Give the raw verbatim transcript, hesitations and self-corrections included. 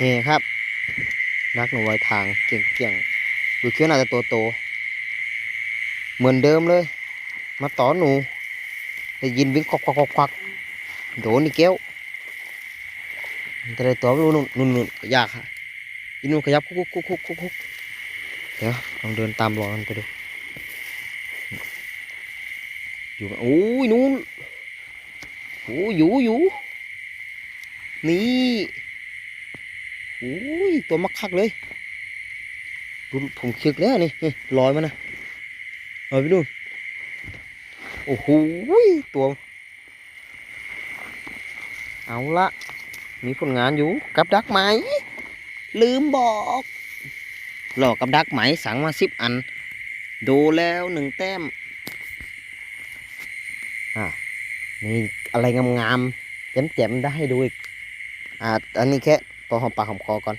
นี่ครับ ดักหนูไว้ทางเกี่ยงๆ ดูเขี้ยวน่าจะตัวโต เหมือนเดิมเลย มาตอมหนู ได้ยินวิ่งควักควักควักควัก โดนอีกแก้ว มันจะได้ตัวไม่รู้ นู่นนู่นนู่น อยากฮะ อีนู่นขยับคุกคุกคุกคุกคุกคุก เดี๋ยวลองเดินตามรอยมันไปดู อยู่ไหม โอ้ย นู่น โอ้ย อยู่อยู่ นี่ โอ้ย ตัวมักคักเลย ดูผมเช็คแล้วนี่ นี่ รอยมันนะ รอยไปดู โอ้โห ตัว เอาละ มีผลงานอยู่ กับดักไหม ลืมบอก หลอกกับดักไหม สั่งมาสิบอัน โดนแล้วหนึ่งแต้ม อ่า มีอะไรงามๆ แจ่มๆ ได้ให้ดูอีก อ่า อันนี้แค่พอหอมปากหอมคอก่อน